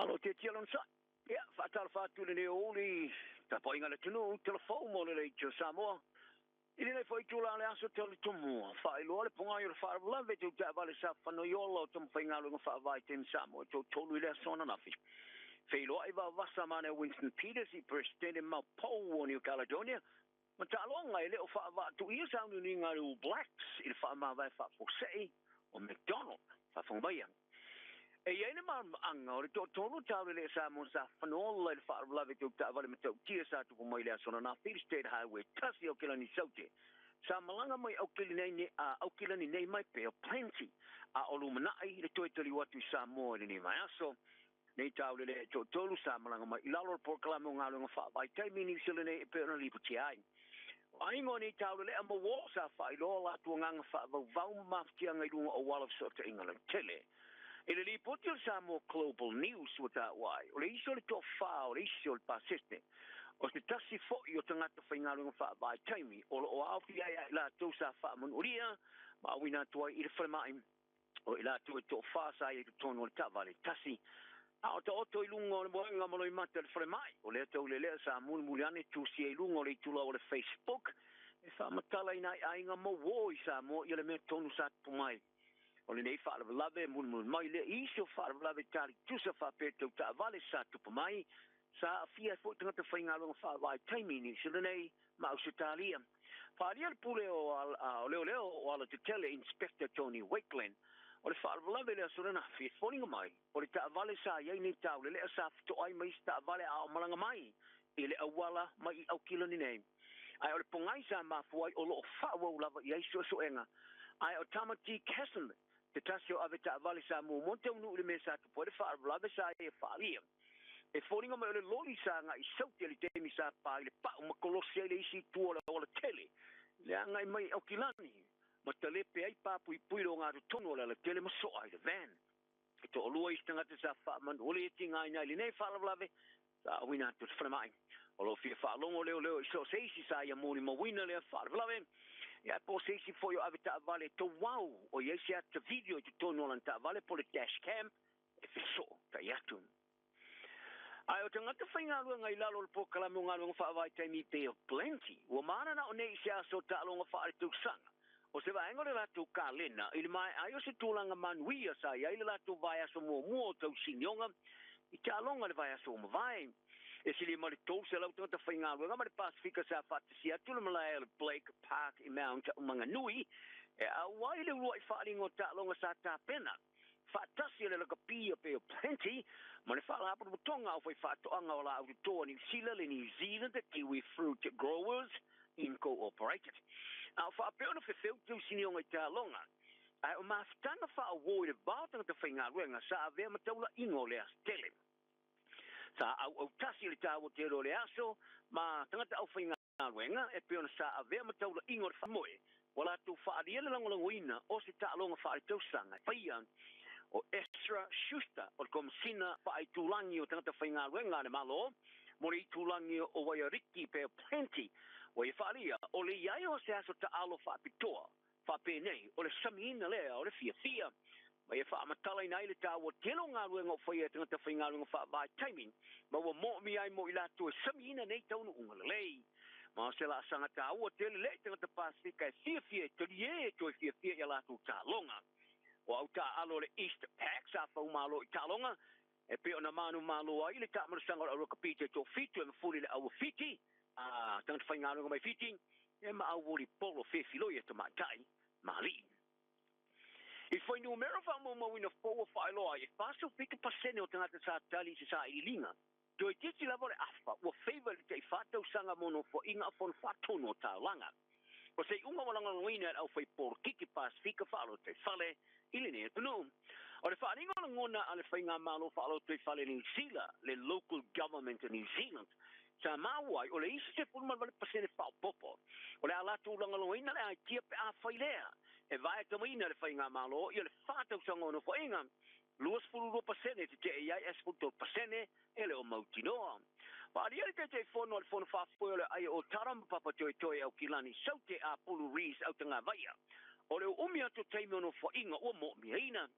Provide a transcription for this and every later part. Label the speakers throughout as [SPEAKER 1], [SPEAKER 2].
[SPEAKER 1] Malo te tia lona sa'i. Ia, faatalofa atu i lenei aoauli, tapuaiga a le atunuu, telefou mo le Leitio Samoa. I lenei foi itula o le aso talitomua, faailoa le pogai o le faalavelave tau taavale sa fanoiola o tamafaigaluega faavaitaimi Samoa e toatolu i le aso ananafi. Feiloai vavasa ma Winston Peters i Presidente Maupou o New Caledonia, ma taaloga e le o faavaatuia sauniuniga a le All Blacks i le faamavae faafuasei o McDonald. Faafofoga maia. E iai le malamaanga o le toatolu taulelea Samoa sa fanola i le faalavelave tau taavale matautia sa tupu mai le aso ananafi i le State Highway 1 o Kelani Saute. Sa malaga mai Aukilani nei mai Bay of Plenty a o lumanai le toe taliu atu i Samoa i lenei vaiaso. Nei taulelea e toatolu sa malaga mai i lalo o le polokalame o galuega faavaitaimi Niu Sila nei e pei ona lipotia ai. O aiga o nei taulelea ma uo sa faailoa latou agaga faavauvau ma mafatiaga i luga o auala o fesootaiga lautele. I le lipoti o le Samoa Global News ua taua ai, o le isi o le toafa o le isi o le pasese, o se tasi foi o tagata faigaluega faavaitaimi o lo o aofia ai ia i latou sa faamanualia ma auina atu ai i le falemai o i latou e toafa sa i ai totonu o le taavale tasi. A o taoto i luga o le moega ma loimata i le falemai, o lea taulelea sa mulimuli ane tusia i luga o le itula o le Facebook e faamatalaina ai aiga ma uo i Samoa ia le mea tonu sa tupu mai. O lenei faalavelave mulimuli mai lea i isi o faalavelave tali tusa faapea tau taavale sa tupu mai, sa aafia ai foi tagata faigaluega faavaitaimi i Niu Sila nei ma Ausetalia. Faaalia le pule o leoleo o alatetele Inspector Tony Wakeland o le faalavelave le aso ananafi e foliga mai o le taavale sa i ai nei taulelea sa fetoai mai isi taavale a o malaga mai i le auala mai i Aukilani nei. Ae o le pogai sa mafua ai o lo o faaauau lava i ai suesuega. Ae o Tamati Cassimer, te tasi o ave taavale sa muamua taunuu i le mea sa tupu ai le faalavelave sa ia faaalia. E foliga mai o le loli sa agai i Saute i le taimi sa pa i le pau ma kolosi ai le isi itu o le aualatele i le agai mai i Aukilani ma talepe ai papuipui le ogatotonu o le alatele ma soa ai le van. E toalua isi tagata sa faamanualia e tigaina ai lenei faalavelave sa auina atu i le falemai. O lo o fia faalogo leoleo i so o se isi sa ia molimauina lea faalavelave, ia po o se isi foi o ave taavale tauau o i ai se ata video i totonu o lana taavale po o le dash cam e fesootai atu. Ae o tagata faigaluega i lalo o le polokalame o galuega faavaitaimi Bay of Plenty, ua mananao nei i se aso taaloga faaletausaga o se vaega o le latou kalena i le maea ai o se tulaga manuia sa i ai le latou vaiaso muamua o tausinioga i taaloga i le vaiaso ua mavae. E silia ma le 300 tagata faigaluega ma le Pasefika sa faatasia atu le malae o le Blake Park i Mount Maunganui e auai le uluai faaaliga o taaloga sa tapena faatasi e le lakapi a Bay of Plenty ma le faalapotopotoga au faifaatoaga o laau toto a Niu Sila, le New Zealand Kiwi Fruit Growers Incorporated. A o faapea ona fefeu tausinioga i taaloga, ae o mafutaga faauo i le va o tagata faigaluega sa avea ma taulaiga o le aso tele. Sa auautasi le taua tele o le aso ma tagata aufaigaluega e pei ona sa avea ma taulaiga o le faamoe ua latou faaalia le lagolagoina o se taaloga faaletausaga e faia. O Ezra Schuster o le Komesina Faaitulagi o Tagata Faigaluega a le Malo mo le itulagi o Waiariki Bay of Plenty ua ia faaalia o le i ai o se aso taalo faapitoa faapenei o le samiina lea o le fiafia ma ia faamatalaina ai le taua tele o galuega o faia e tagata faigaluega faavaitaimi ma ua moomia ai mo i latou e samiina nei taunuuga lelei. Ma o se laasaga taua tele lea i tagata Pasefika e fiafia e talie e toe fiafia i a latou taaloga. O au taaalo o le East Pac sa faumalo i taaloga e pei ona manumalo ai le taamalosaga o le aurakapi taitoafitu e mafuli le au o Fiti, a tagata faigaluega mai Fiti, e ma au volleyball fefiloi e tamaitai ma alii. I fuainumera faamaumauina fou ua faailoa ai e 47% o tagata sa tali i se sailiiliga, toeitiiti lava o le afa ua favour i le tai fa tausaga mo nofoaiga a Fono Faatonu o Taulaga. O se iuga ua lagolagoina e le aufaiporopikiki Pasefika faalotofale i lenei atunuu. O le faaaliga o lagona a le Faigamalo Faalotofale Niu Sila, le Local Government New Zealand, sa maua ai o le isi 18% faaopoopo o le a latou lagolagoina le aitia pe a fai lea e vae tamaina le Faigamalo ia le fa tausaga o nofoaiga 22% e tetee i ai ae 13% e le o mautinoa. Faaalia le Taitaifono a le Fono Faafoe o le Aia o Tara ma Papatoetoe Aukilani Saute Apulu Rees Autagavaia o le uumi atu o taimi o nofoaiga ua moomiaina.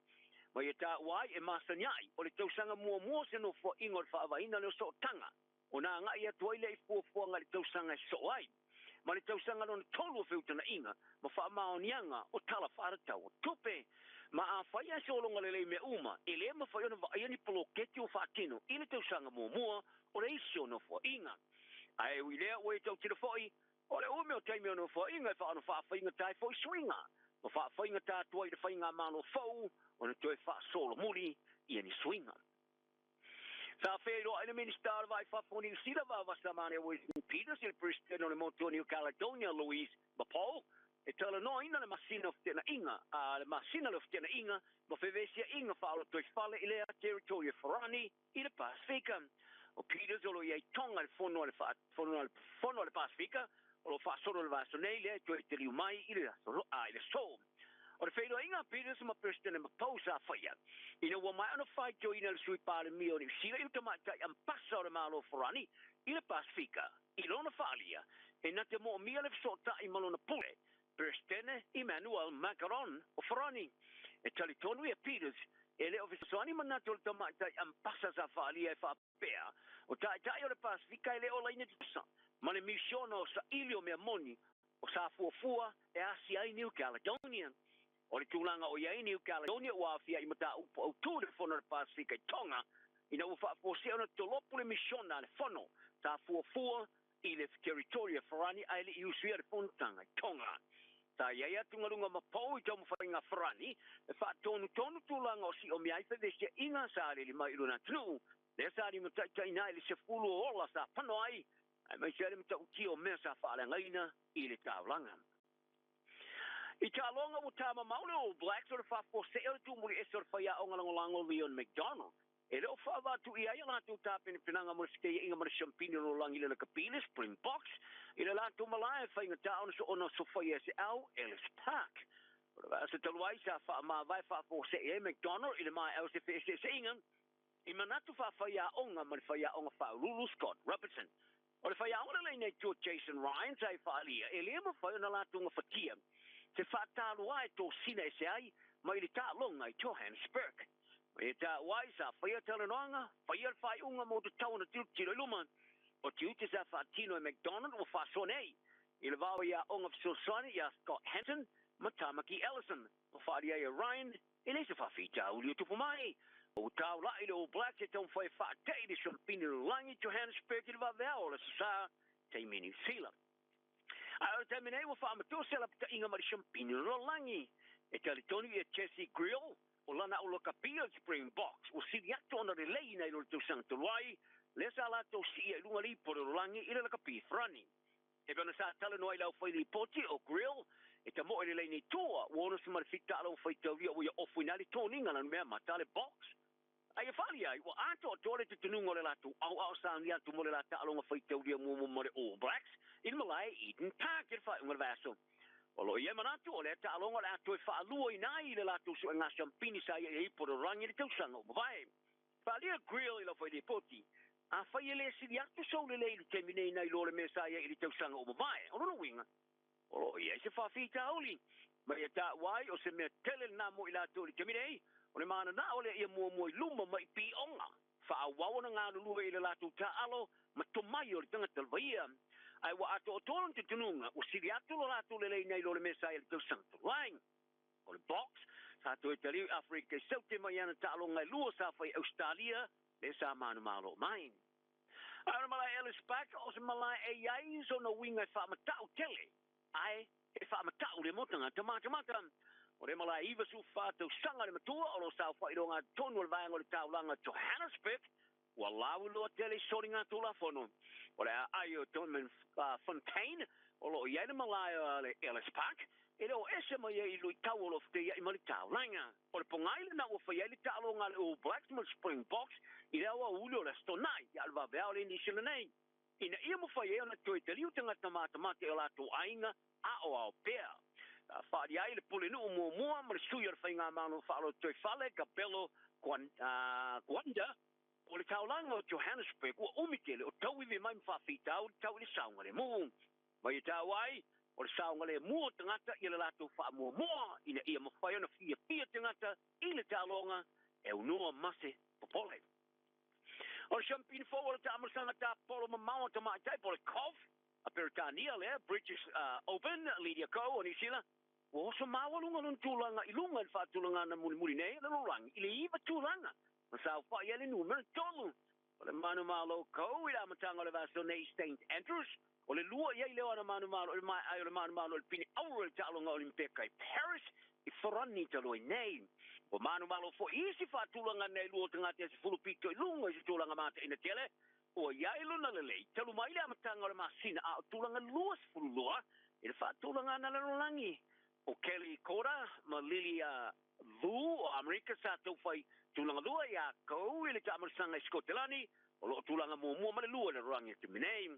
[SPEAKER 1] Ma ia taua ai e masani ai o le tausaga muamua o se nofoaiga o le faavaeina lea o sootaga ona agai atu ai lea i fuafuaga i le tausaga e sosoo ai ma le tausaga lona tolu o feutagaiga ma faamaoniaga o tala faatatau o tupe. Ma afai ae sologa lelei mea uma, e le mafai ona vaaia ni poloketi ua faatino i le tausaga muamua o le isi o nofoaiga. Ae ui i lea, ua e tautino foi, o le umi o taimi o nofoaiga e faaono faafaigata ai foi suiga ma faafaigata atu ai i le faigamalo fou ona toe faasolomuli ia ni suiga. Sa feiloai le Minisita o le Vai Fafo o Niu Sila Vaavasamane Winston Peters i le Peresetene o le Motu o New Caledonia Louise Mapou e talanoaina le masina o feteenaiga a le masina lea o feteenaiga ma fevesiaiga faaolotoifale i lea Territory o Farani i le Pasefika. O Peters o lo o i ai Tonga i le fono a le fono a le Pasefika o lo o faasolo i le vaiaso nei lea e toe taliu mai i le aso i le aso. O le feiloaiga a Peters ma Peresetene Mapou sa faia ina ua maea ona faitioina e le Sui Palemia o Niu Sila i le tamaitai ambasa o le Malo Farani i le Pasefika i lona faaalia e na te moomia le fesootai ma lona pule, Peresetene Emmanuel Macron o Farani. E talitonu ia Peters e le o fesoasoani manatu o le tamaitai ambasa sa faaalia e faapea o taitai o le Pasefika e le o laina tutusa ma le misiona o saili o mea moni o sa fuafua e asia ai New Caledonia. O le tulaga o i ai New Caledonia ua aafia i mataupu autū i le Fono a le Pasefika i Tonga ina ua faafuasei ona tolopo le misiona a le Fono sa fuafua i le Territory Farani ae le i usuia le fonotaga i Tonga. Sa i ai atugaluga mapou i taumafaiga a Farani e faatonutonu tulaga o siomia ai fevesiaiga sa aleli mai i lona atunuu lea sa limataitaiina ai le 10 o ola sa pano ai aemaise ai le matautia o mea sa faaleagaina i le taulaga. I taaloga ua tamamao le All Blacks o le faafuasei o le tumuliese o le faiaoga lagolago Leon MacDonald. E le o faavaatuia ai a latou tapenapenaga mo le fetaiaiga ma le siampini o le lalolagi i le lakapi le Springboks i le latou malae e faigata ona soona sofaia e se au Ellis Park. O le vaiaso talu ai sa faamavae faafuasei ai MacDonald i le maea o se feeseeseaiga i manatu faafaiaoga ma le faiaoga faauluulu Scott Robertson. O le faiaoga lelei nei tua Jason Ryan sa i faaalia e le mafai ona latou gafatia se faatalua e tosina ese ai mai le taaloga i Johannesburg. Mai e taua ai sa faia talanoaga, faia le faaiuga mo tatau ona tilotilo i luma. O tiute sa faatino e McDonald ua faasoa nei i le vao i aoga fesoasoani ia Scott Hansen ma Tamaki Ellison. Ua faaalia ai e Ryan E leai se faafitauli o tupu mai. Ua taulai le All Blacks e taumafai e faate'i le siampini lalolagi Johannesburg i le vaveao o le Aso Sa, taimi Niu Sila. Ae o le taimi nei ua faamatua se lapataiga ma le siampini lalolagi. E talitonu ia Jesse Kriel o lana au lakapi o le Springboks ua sili atu ona lelei nai lo le tausaga talu ai, lea sa latou siia i luga lipo o le lalolagi i le lakapi Farani. E pei ona sa talanoa i le aufailipoti o Grill, e tamoe lelei nei tua, ua 67 alo faitaulia ua ia ofu ina le toniga lanu mea mata le box. A ia faali ai, ua atoatoa le tutunuga o le latou aoao saunia atu mo le la taaloga faitaulia muamua ma le All Blacks i le malae Eden Park i le faaiuga o le vaiaso. O lo o i ai manatu o lea taaloga o le a toe faaluaina ai i le latou suega siampini sa ia i ai Podorangi i le tausaga ua mavae. Faaalia Grill i lau failipoti, Afai e le sili atu sou lelei i le taimi nei nai lo le mea sa i ai i le tausaga ua mavae, o lona uiga, o lo o i ai se faafitauli. Ma ia taua ai, o se mea tele lena mo i latou i le taimi nei, o le mananao lea ia muamua i luma mai pioga faaauau ona galulue i le latou taaalo ma tomai o le tagata lava ia. Ae ua atoatoa lona tutunuga, ua sili atu lo latou lelei nai lo le mea sa i ai i le tausaga talu ai. O le Box, sa toe taliu i Aferika i Saute mai ana taaloga e lua sa fai i Ausetalia, lea sa manumalo mai. A o le malae Ellis Park, o se malae e i ai sona uiga e faamatau tele, ae e faamatau le mo tagata matamata. O le malae 94 tausaga le matua o lo o saofai i le ogatotonu o le vaega o le taulaga Johannesburg, ua lauiloa tele i soligatulafono. O le aai o Doornfontein o lo o i ai le malae o le Ellis Park, e le o ese mai ai i luitau o lo o feteiai ma le taulaga. O le pogai lena ua fai ai le taaloga a le All Blacks ma le Springboks i le aoauli o le Aso Toonai, a o le vaveao le Nisila nei, ina ia mafai ai ona toe taliu tagata matamata i o latou aiga aoao pea. Sa faaalia ai le pulenuu muamua ma le sui o le Faigamalo Faaalotoifale, Kabelo Gwanda, o le taulaga o Johannesburg ua umi tele o tauivi mai ma faafitauli tau i le saogalemu. Mai e taua ai, O le saogalemu o tagata ia le latou faamuamua ina ia mafai ona fiafia tagata i le taaloga e unua ma se popole. O le siamupini fou o le taamailosaga tapolo mamao a tamaitai po o le golf a Peretania lea, British Open, Lydia Ko o Niu Sila, ua oso maualuga lona tulaga i luga i le faatulagaga mulimuli nei a le lalolagi i le 9 tulaga ma saofai ai le numera 3. O le manumalo Ko i le amataga o le vaiaso nei i St Andrews, o le lua i ai lea o ana manumalo i le maea ai o le manumalo i le pine auro i le taaloga Olimpeka i Paris i Farani talu ai nei. Ua manumalo foi i isi faatulaga nei lua o tagata e 10 pito i luga i se tulaga mataina tele ua i ai lona lelei talu mai le amataga o le masina a o tulaga 22 i le faatulagaga lalolagi. O Kelly Korda ma Lilia Vu o Amerika sa taufai tulaga lua iā Ko i le taamailosaga i Sikotelani, o lo o tulaga muamua ma le lua i le lalolagi i le taimi nei.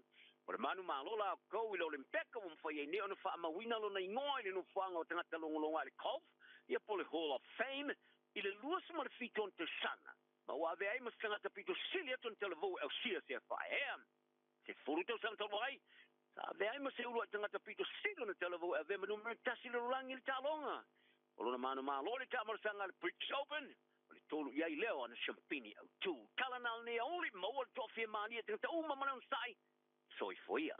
[SPEAKER 1] O le manumalo la o Ko i le Olimpeka ua mafai ai nei ona faamauina lona igoa i le nofoaga o tagata logologa i le golf ia po o le Hall of Fame i le 27 ona tausaga ma ua avea ai ma se tagata pito sili atu ona talavou e ausia sea faaea. 10 tausaga talu ai, sa avea ai ma se uluai tagata pito sili ona talavou e avea ma numera tasi i le lalolagi i le taaloga. O lona manumalo i le taamailosaga a le British Open, o le tolu i ai lea o ana siamupini autu. Tala na lenei aoauli, maua le toafia malie tagata uma ma le onosai. Soifua ia.